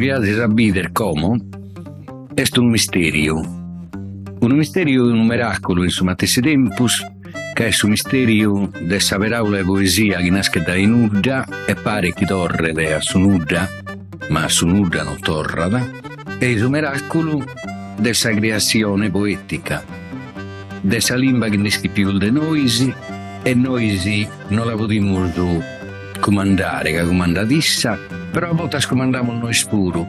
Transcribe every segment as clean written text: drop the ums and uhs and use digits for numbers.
chi azis a bider como est unu misteriu, unu misteriu e unu meraculu in su matessi tempus, ca est su misteriu de sa peraula 'e poesia chi naschet dae nudda e paret chi torret a su nudda, ma a su nudda non torrat, e su meraculu de sa criassione poetica, de sa limba chi nd'ischit pius de nois e nois no la podimus cumandare ca cumandat issa, però a bortas cumandamus nois puru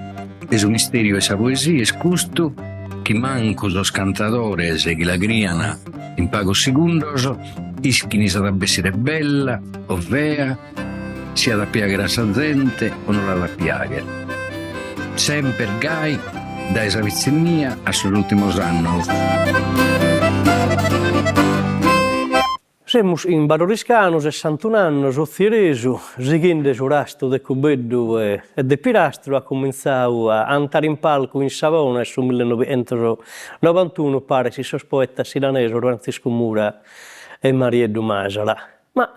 e su misteriu 'e sa poesia est custu chi mancu sos cantadores chi la crian in pagos segundos ischin si at a bessire bella o fea, si at a piagher a sa zente o no l'at a piagher. Semper gai dae sa pitzinnia a sos ultimos annos. Semus in Baroriscanu, sessantun'annos, otzieresu, sighende su rastu de Cubeddu e de Pirastru at cumintzadu a 'antare in palcu in Savona in su millenoighentos novantunu paris chin sos poetas silanesos Frantziscu Mura e Marieddu Masala. Ma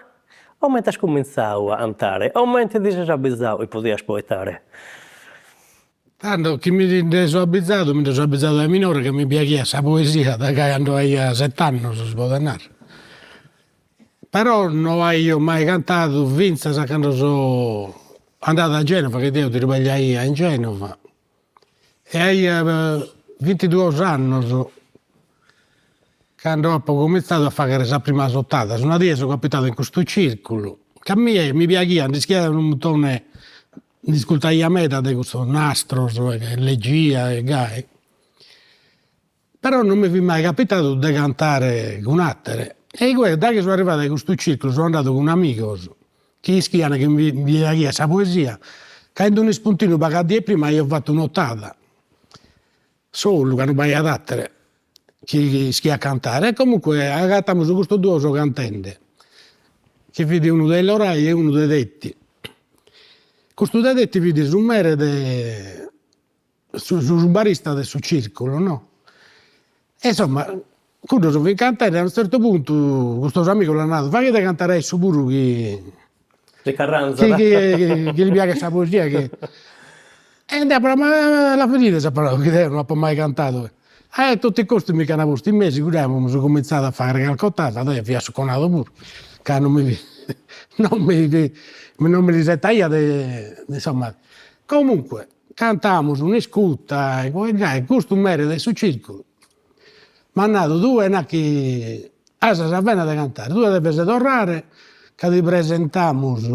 comente as cumintzadu a 'antare? Comente ti ses abizadu chi podias poetare? Tando chi mi nde so abizadu, mi nde so abizadu dae minore ca mi piaghiat sa poesia dae cando aia set'annos si podet narrer, però no aio mai cantadu finzas a cando so andadu a Genova, chi deo tribagliaia in Genova e aia bintiduos annos cando apo cominzadu a fagher sas primas otadas, una die so capitadu in custu circulu, ca a mie mi piaghiat, nd'ischia unu muntone Nd'iscultaia meda de custos nastros e legia e gai, però non mi fit mai capitadu de cantare cun atere e igue daghi so arrivadu a custu circulu so andadu cun amigos chi ischian chi mi piaghiat sa poesia, ca in d'un'ispuntinu pagas dies prima aio fatu un'otada solu ca non b'aiat atere chi ischiat cantare e comunque agatamus custos duos cantende, chi fit unu de Illorai e unu de Teti. Custu de Teti fit su mere de su su barista de su circulu no, e insomma cuddos fin cantende e a unu zertu puntu custos amigos l'an nadu, faghide cantare a issu puru chi Si ch'arranzat. Chi chi li piaghet sa poesia chi E deo apo nadu, ma la finide sa paraula chi deo no apo mai cantadu. E a tutti i costi mi ch'an postu in mesu, cudda amus cuminzadu a fagher calchi otada, deo fia assuconadu puru, ca non mi non mi non mi l'isetaia de insomma. Comunque cantamus un'iscuta e poi gai, custu mere de su circulu m'at nadu, tue nachi as sa vena de cantare, tue deves torrare ca ti presentamus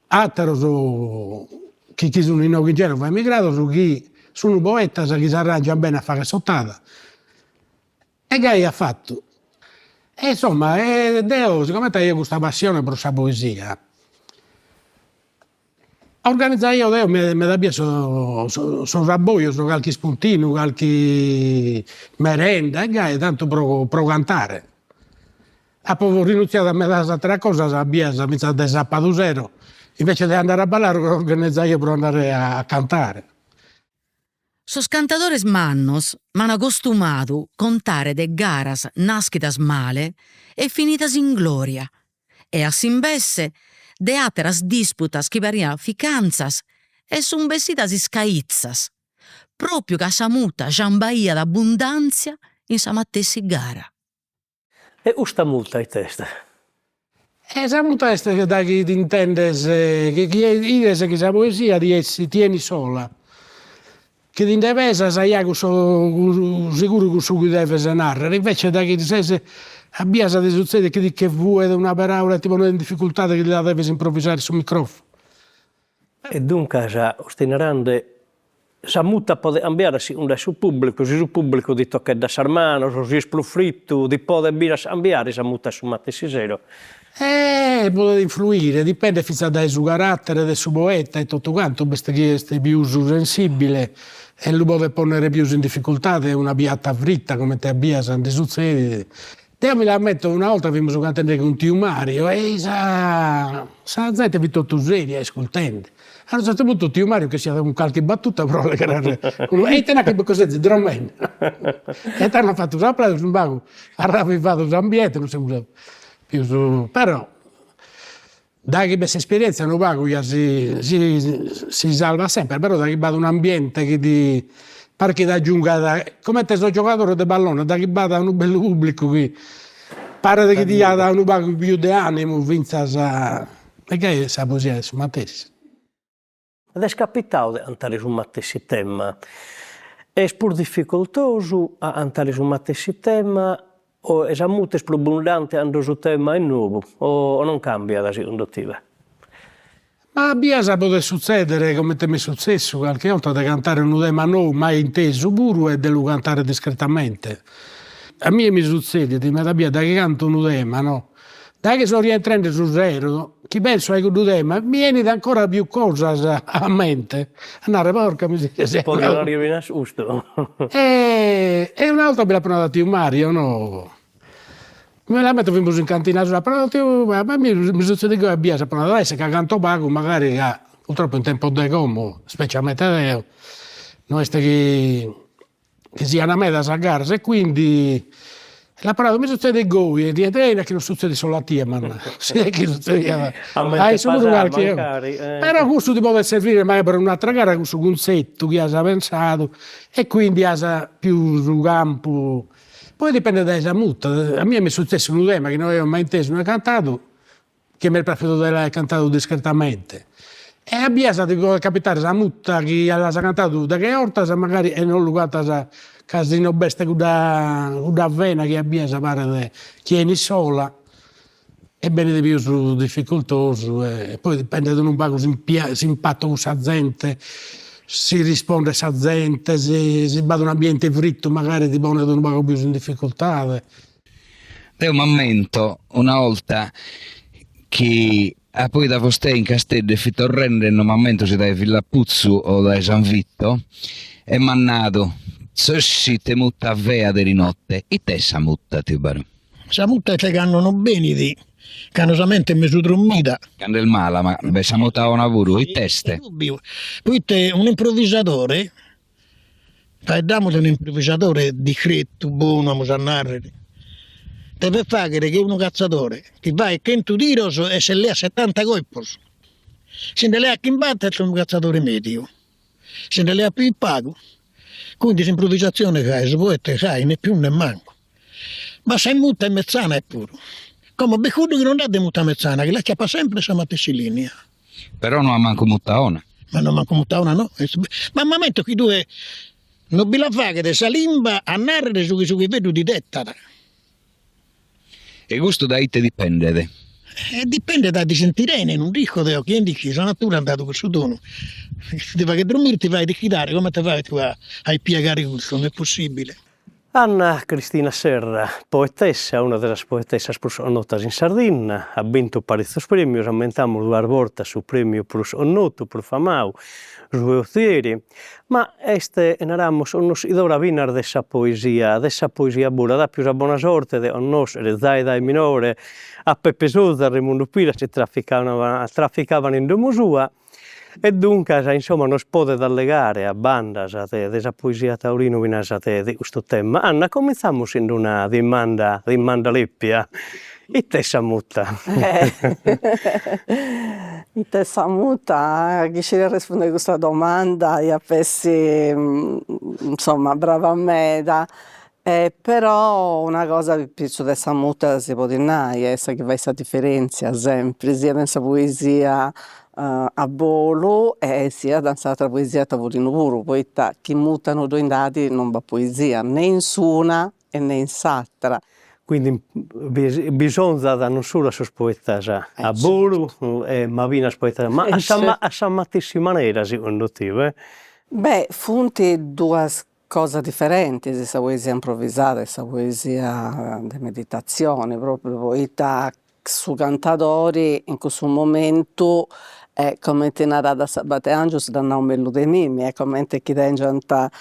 Ateros chi chi sun inoghe in Genova emigrados chi sun poetas chi s'arrangian bene a fagher s'otada. E gai at fatu. E insomma deo sigomente aio custa passione pro sa poesia, organizaio deo meda bias sos sos abbojos, calchi ispuntinu, calchi merenda e gai, tantu pro pro cantare. Apo rinuntziadu a medas ateras cosas, a bias fintzas de sapadu sero, invece de andare a ballare organizaio pro andare a cantare. Sos cantadores mannos m'an costumadu contare de garas naschidas male e finidas in gloria e a s'imbesse de ateras disputas chi parian ficanzas e sun bessidas iscaitzas, propriu ca sa muta jambaiat abbundantzia in sa matessi gara. E custa muta it'est? E sa muta est dae chi t'intendes, chi 'ides chi sa poesia ti 'essit, ti 'enit sola, chi ti nde pesas ja cun seguru cun su chi deves narrer, invece dae chi ses, a bias ti sutzedit chi ti che fuet una paraula e ti ponet in dificultade chi la deves improvisare in su microfono. E duncas, custu narende, sa muta podet cambiare a segundu 'e su pubblicu, si su pubblicu ti tocheddat sas manos o si est prus frittu, ti podet binas cambiare sa muta su matessi sero. E podet influire, dipendet finzas dae su carattere de su poeta e totu cantu, b'est chie est pius sensibile e lu podet ponnere pius in dificultade una piatta fritta, comente a bias nde sutzedit Deo mi l'ammento una 'olta fimus cantende cun tiu Mario e sa sa zente fit totu seria iscultende. A unu zertu puntu tiu Mario ch'essiat cun calchi battuta pro allegrare e ite nachi bi sezis drommende. E tando at fatu s'applausu unu pagu at ravvivadu s'ambiente non semus pius però. Daghi b'est s'esperienzia unu pagu ja si si si salvat sempre, però daghi b'at un'ambiente chi ti paret chi t'aggiungat, comente sos giogadores de pallone, daghi b'at unu bellu pubblicu chi paret chi ti dat unu pagu pius de animu finzas, e gai sa poesia est su matessi. T'est capitau de 'antare su matessi tema? Est prus dificultosu a 'antare su matessi tema o sa muta est prus bundante cando su tema est nou o non cambiat segundu tibe? Ma a bias podet sutzedere, comente m'est sutzessu calchi 'olta, de cantare unu tema nou mai intesu puru e de lu cantare discretamente. A mie mi sutzedit meda bias daghi canto unu tema no, Daghi so rientrende su sero, chi penso ai cuddu tema, mi 'enit ancora pius cosas a mente, a narrer, porca miseria. Podet narrer finas custu. E una 'olta bi l'apo nadu a tiu Mario, no, mi l'ammento fimus in cantina sua, apo nadu, tiu Ma' a mie mi sutzedit goi a bias, apo nadu, est ca canto pagu magari ca purtroppo in tempos de como, specialmente deo, no est chi chi sian meda sas garas e quindi l'apo nadu, mi sutzedit goi e diet chi non sutzedit solu a tie m'at nadu, si est chi sutzediat a issu puru calchi 'orta, però cussu ti podet servire magari pro un'atera gara cussu cuntzettu chi as pensadu e quindi as pius campu, poi dipendet dae sa muta, a mie m'est sutzessu unu tema chi no aio mai intesu ne cantadu chi m'est prafidu de l'aer cantadu discretamente, e a bias ti podet capitare sa muta chi l'as cantadu deghe 'ortas magari e non lu cantas ca si no b'est cudda cudda vena chi a bias paret chi 'enit sola e benit pius dificultosu e poi dipendet unu pagu s'impattu cun sa zente, si rispondet sa zente, si si b'at un'ambiente frittu magari ti ponet unu pagu pius in dificultade. Deo m'ammento una 'olta chi apo 'idu a vostè in Casteddu e fit torrende, non m'ammento si dae Villaputzu o dae San Vito, e m'at nadu, Zossi ite mutta fea de notte, it'est sa mutta, tiu Barò? Sa mutta est cando non benit, cando sa mente est mesu drommida. Cando est mala, ma b'est sa mutta 'ona puru, it'est? Poite un'improvisadore Faeddamus de un'improvisadore discretu, bonu amus a nàrrere, devet fàghere che unu catzadore chi faghet chentu tiros e si leat setanta corpos, si nde leat chimbanta est unu catzadore mèdiu, si nde leat pius pagu, quindi s'improvisatzione gai, su poeta est gai, ne pius ne mancu. Ma sa muta est metzana puru, como b'est cuddu chi non nd'at de muta metzana, chi l'aciapat sempre sa matessi linea. Però no at mancu muta 'ona. Ma no mancu muta 'ona no. Ma m'ammento chi tue no bi la faghet sa limba a narrer su chi su cherbeddu ti dettat. E custu dae ite dipendet? E dipendet dae ti sentire 'ene, non nd'isco deo, chie nd'ischit, sa natura at dadu cussu donu. Si ti faghet drommire ti faghet ischidare, comente faghes tue a ispiegare cussu, no est possibile. Anna Cristina Serra, poetessa, una de sas poetessas prus connotas in Sardinna, at bintu paritzos prèmios, ammentamus duas bortas su prèmiu prus connotu, prus famau, su 'e Othieri, ma est, naramus, connoschidora finas de sa poesia, de sa poesia puru, at apiu sa bona sorte de connoschere zai dae minore a Peppe Sozu, a Remundu Piras chi traficaban in domo sua E duncas, insoma, nos podet allegare a bandas de sa poesia a taulinu finas de custu tema. Anna, comintzamus chin d'una dimanda dimanda lèpia, it'est sa muta? It'est sa muta? Chi sciri arrespundi a custa domanda iap'essi insoma brava meda Però una cosa in pitzus de sa muta si podit nai, est sa chi fait sa diferentzia sempri, siat in sa poesia a bolu e siat in s'atera poesia a tavolinu puru, poita chi muta no ddoi nd'at non b'at poesia, ne in s'una e ne in s'atera. Quindi bisonzat non solu a sos poetas a bolu ma finas poetas, ma a sa a sa matessi manera segundu tie? Beh, funt duas Cosas diferentes sa poesia improvisada e sa poesia de meditatzione, propriu poita su cantadori in cussu momentu est comente narat s'abate Angius, dd'at nau mellus de mimi, est comente chi tengiant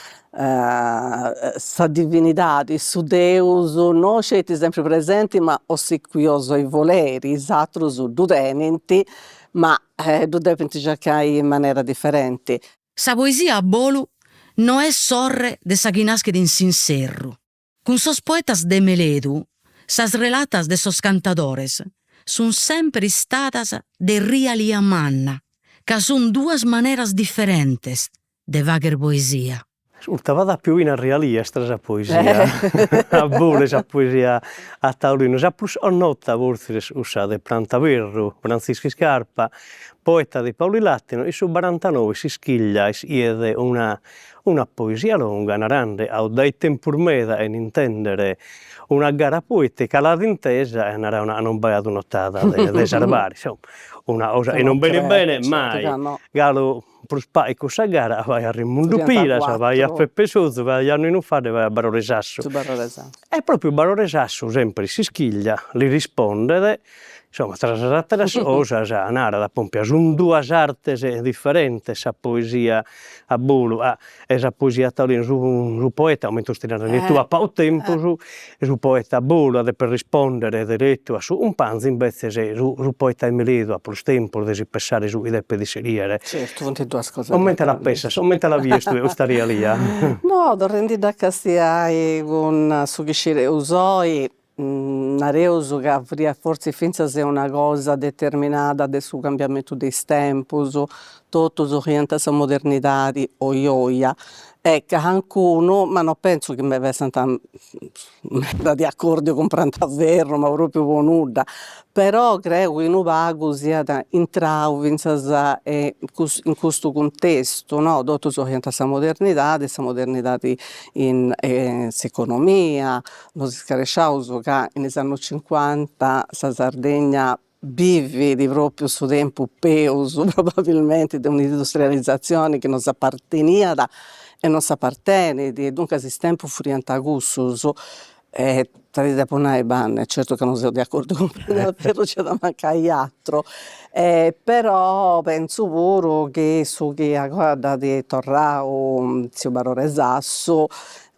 sa divinidadi, su Deus, no sceti sempri presenti ma ossequiosu ai voleri, is atrus ddu tenint ma ddu depint circai in manera diferenti. Sa poesia a bolu no est sorre de sa chi naschet in s'inserru. Cun sos poetas de meledu, sas relatas de sos cantadores. sun semper istadas de rialia manna, ca sun duas maneras diferentes de fagher poesia. Ascurta, b'at apiu finas rialias tra sa poesia a bolu e sa poesia a taulinu. Sa prus connota fortzis est cussa de Prantaferru, Frantziscu Scarpa, poeta de Paulilatino, in su barantanoe S'Ischiglia iscriet una una poesia longa narande ca dae tempus meda 'e n'intendere una gara poetica, l'at intesa e at narau ca non b'aiat un'otada de sarvare, insomma una cosa chi non benit bene mai, galu prus pagu cussa gara b'aiat Remundu Piras, b'aiat Peppe Sozu, b'aiat Giannino Fadda e b'aiat Barore Sassu. E propriu Barore Sassu sempre in S'Ischiglia li rispondet Insomma, tra sas àteras cosas, narat, Pompia, sunt duas artes diferentes sa poesia a bolu e sa poesia a taulinu, su su poeta, comente est narende tue, at pagu tempus, su poeta a bolu at deper rispondere deretu a su cumpanzu, imbetzes su su poeta 'e meledu at prus tempus de si pessare su chi depet iscriere. Certu, funt duas cosas Comente la pessas, comente la bies tue custa rialia? No, torrendi·dda a castiai cun su chi scireus oi Nareus ca furiat fortzis fintzas una cosa determinada de su cambiamentu de is tempus, totus 'oliant sa modernidadi oi oi e calincunu, ma no pentzu chi mi fessant meda de acordiu cun Prantaferru, ma propriu po nudda, però creu chi unu pagu siat intrau fintzas in custu cuntestu, no, totus 'oliant sa modernidadi, sa modernidadi in s'economia No si scaresciaus ca in is annus cincuanta sa Sardegna bivit propriu su tempus peus probabilmenti de un'industrializatzioni chi non s'aparteniat e non s'apartenit e duncas is tempus furiant cussus e ita ti depu nai Vanni, certu ca non seu de acordiu cun Prantaferru nc'iat a mancai atru però pentzu puru chi su chi agoa dd'at torrau tziu Barore Sassu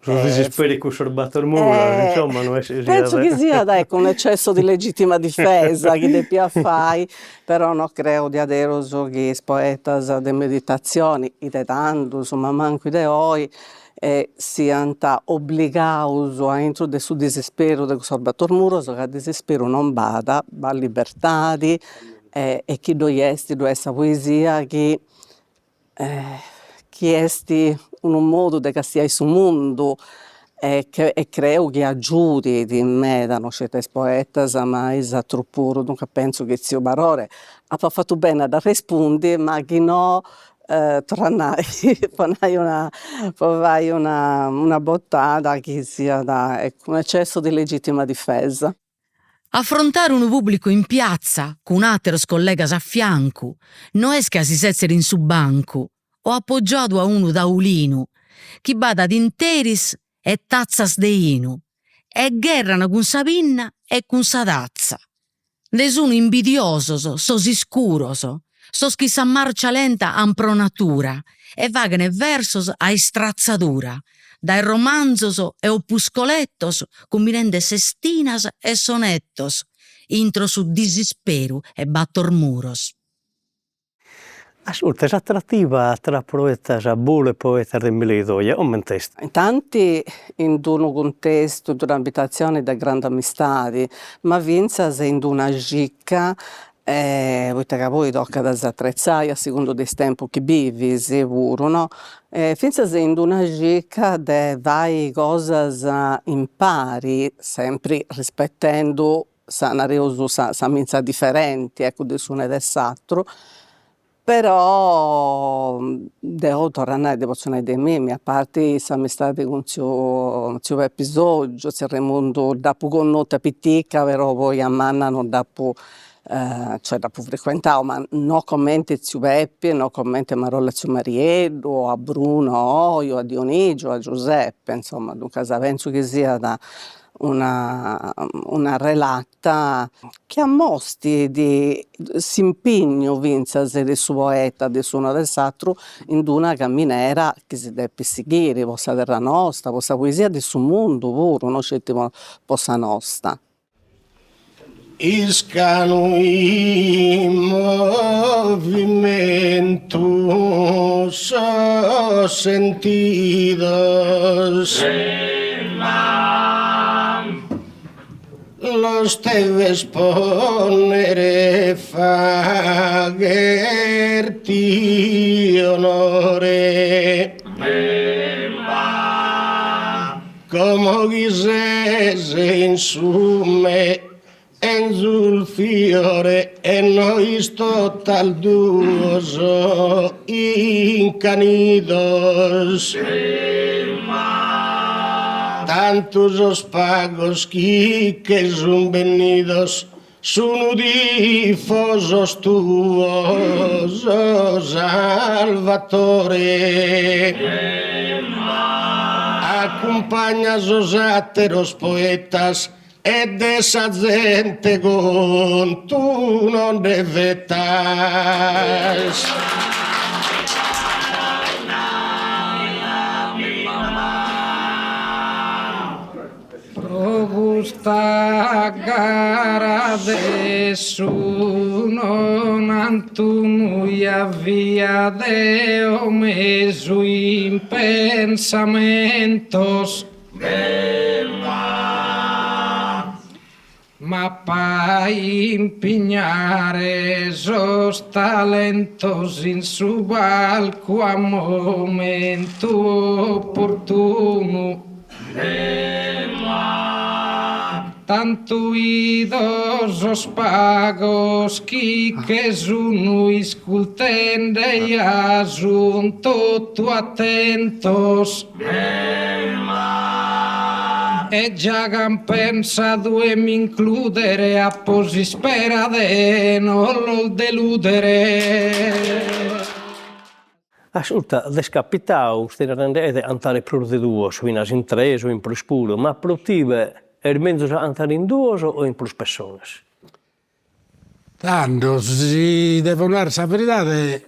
Su disisperu 'e cussos bator muros, insomma, no est chi siat. Pentzu chi siat, ecco, un'eccesso di legittima difesa chi depiat fai, però no creu diaderus chi is poetas de meditatzioni, is de tandus, ma mancu is de oi, siant obligaus aintru de su disisperu de cussos bator muros, ca disisperu non b'at, b'at libertadi e chi ddoi est, ddoi est sa poesia chi chi est unu modu de castiai su mundu e e creu chi agiudit meda no sceti a is poetas ma a is atrus puru, duncas pentzu chi tziu Barore apat fatu beni a dd'arrespundi ma chi no torru a nai po nai una po fai una una botada chi siat ecco un eccesso di legittima difesa. Afrontare unu pùblicu in piatza cun àteros collegas a fiancu no est che a si sètzere in su bancu o apogiadu a unu taulinu chi b'at tinteris e tatzas de 'inu e gherran cun sa pinna e cun sa tatza. Nde sun imbidiosos sos iscuros, sos chi sa marcia lenta an pro natura e faghen versos a istratzadura, dae romanzos e opuscoletos cumbinende sestinas e sonetos intro su disisperu 'e bator muros. Ascurta, sa trativa tra poetas a bolu e poetas de meledu oe, comente est? Intanti in d'unu cuntestu, in d'un'ambientatzioni de grandu amistadi, ma fintzas in d'una circa poita ca poi tocat a s'atretzai a segundu de is tempus chi bivis puru no, fintzas in d'una circa de fai cosas impari, sempri rispetendu sa nareus sa sa mintza diferenti eccu de s'unu e de s'aturu, però deu torru a nai, ddi potzu nai de mimi, a parti s'amistadi cun tziu tziu Pepi Soggiu, tziu Arremundu dd'apu connotu a pitica, però poi a manna non dd'apu cioè dd'apu frecuentau, ma no cumenti tziu Pepi, no cumenti marolla tziu Marieddu o a Bruno oi o a Dionigio o a Giuseppe, insoma, duncas pentzu chi siat una una relata chi ammostit s'impignu fintzas de su poeta de s'unu o de s'aturu in d'una caminera chi si depit sighiri po sa terra nosta, po sa poesia de su mundu puru, no sceti po sa nosta. Iscanu in movimentu sos sentidos. Los teves ponner e fagher ti onore. Como chi ses in su menzus fiore e nois totas duos incanidos. Tantu sos pagos chi che sun bennidos Sunu tifosos tuos, Salvatore. Acumpagna sos àteros poetas e de sa zente contu no nde fetas. Pro custa gara de su nonantunu ja fia deo mesu in pensamentos. M'ap'a impignare sos talentos in su palcu a momentu oportunu. Tantu 'ido sos pagos chi che sunu iscultende ja sun totu atentos. E già ch'an pensadu 'e m'includere apo s'ispera de no los deludere. Asculta, t'est capitau, est narende de 'antare prus de duos, finas in tres o in prus puru, ma pro tibe est menzus a 'antare in duos o in prus pessones? Tando, si devo narrer sa veridade,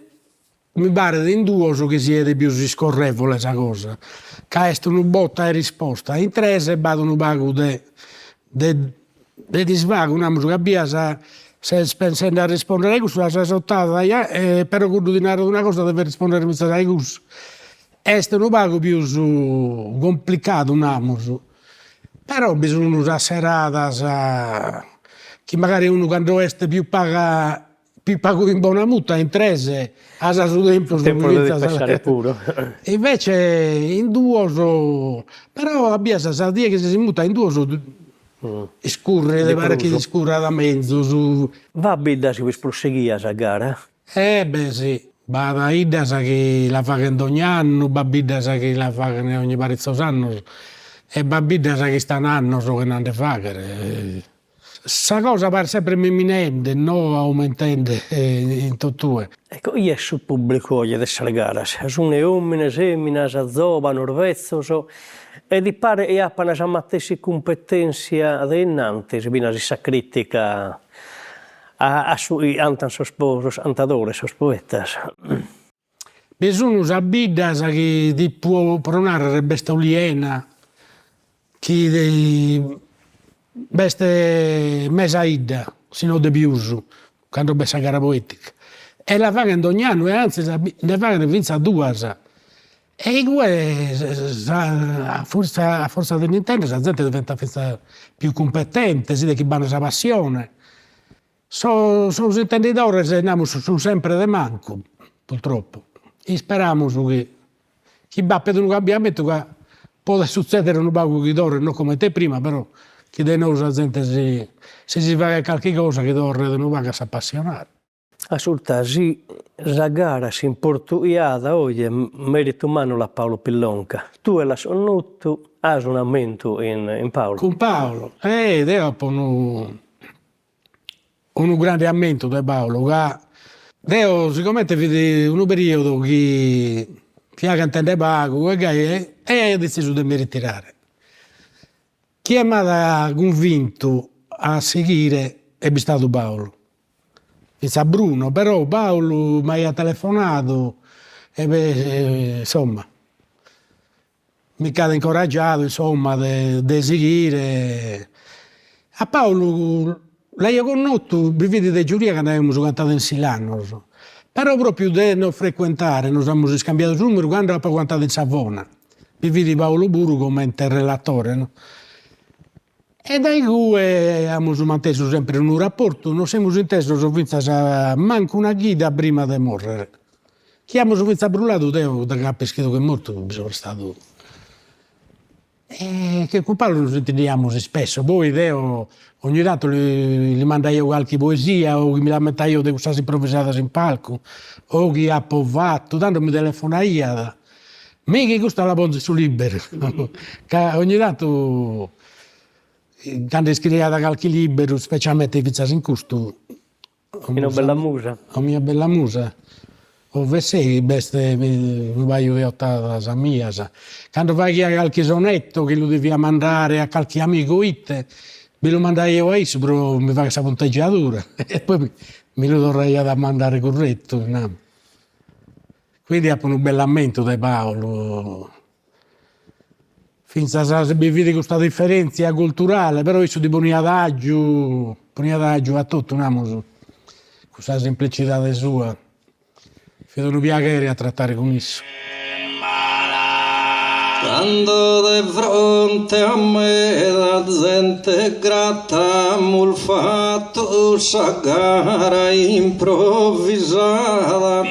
mi paret in duos chi siet pius iscorrevole sa cosa, ca est unu botta e risposta, in tres b'at unu pagu de de de disvagu, namus, ca a bias ses pensende a rispondere ai cussu, as s'otada e però cuddu ti narat una cosa deves rispondere finzas ai cussu. Est unu pagu pius complicadu, namus, però bi sun sas seradas chi magari unu cando est pius paga pius pagu in bona muta in tres as su tempus finzas puru. Invece in duos, però a bias sa die chi ses in muta in duos iscurret, paret chi iscurrat menzus. B'at biddas chi est prus sighia sa gara? Eh beh si, b'at 'iddas chi la faghen dogn'annu, b'at biddas chi la faghen ogni paritzos annos e b'at biddas chi istan annos chena nde fagher. Sa cosa paret sempre miminende, no aumentende in totue. Ecco, chie est su pubblicu oje de sas garas? Sun omines, eminas, zovanos, betzos? E ti paret chi apan sa matessi cumpetenzia de innantis, finas in sa critica a su chi 'antan sos sos 'antadores, sos poetas? Bi sun sas biddas chi tipu pro narrer b'est Oliena chi b'est mesa 'idda si no de pius cando b'est sa gara poetica e la faghen dogn'annu e anzis nde faghen finzas duas e igue sa a forza a forza de nd'intender sa zente diventat finzas pius cumpetente, s'idet chi b'at sa passione Sos sos intendidores, namus, sun sempre de mancu, purtroppo. Isperamus chi chi b'apet unu cambiamentu ca podet sutzedere unu pagu chi torret, no comente prima, però chi de nou sa zente si si si faghet calchi cosa chi torret unu pagu a s'apassionare. Asculta, si sa gara s'importu chi at oje, meritu mannu l'at Paolo Pillonca. Tue l'as connotu, as un'ammentu in Paolo. Cun Paolo, eh deo apo unu Unu grande ammentu de Paolo ca deo sigomente fit unu periodu chi fia cantende pagu e gai e aia detzisu de mi ritirare. Chie m'at cunvintu a sighire est bistadu Paolo, finzas Bruno, però Paolo m'aiat telefonadu e insomma Mi ch'at incoraggiadu insomma de de sighire. A Paulu l'aio connotu, bi fit de giuria cando aiamus cantadu in Silanos, però propriu de nos frecuentare, nos amus iscambiadu su numeru cando apo cantadu in Savona, bi fit Paulu puru comente relatore no. E dae igue amus mantesu sempre unu raportu, nos semus intesos fintzas mancu una chida prima de morrer, chi amus fintzas brulladu, deo daghi apo ischidu ch'est mortu bi so restadu e cun Paulu nos intendiamus ispesso, poi deo ogni tantu li li mandaio calchi poesia o chi mi l'ammentaio de cussas improvisadas in palcu o chi apo fatu, tando mi telefonaiat, mi chi custa la ponzo in su liberu ca ogni tantu cando iscriiat calchi liberu, specialmente finzas in custu In O bella musa. O mia bella musa, o Vessei b'est unu paju de otadas mias. Cando faghiat calchi sonetto chi lu devia mandare a calchi amigu o ite, bi lu mandaio a issu pro mi fagher sa punteggiadura e poi mi lu torraiat a mandare currettu, namus. Quindi apo unu bellu ammentu de Paulu Fintzas si bi fit custa diferentzia culturale, però issu ti poniat agiu, poniat agiu a totu, namus, cun sa semplicidade sua, fit unu piaghere a tratare cun issu. Cando de fronte a meda zente grata amus fatu sa gara improvisada.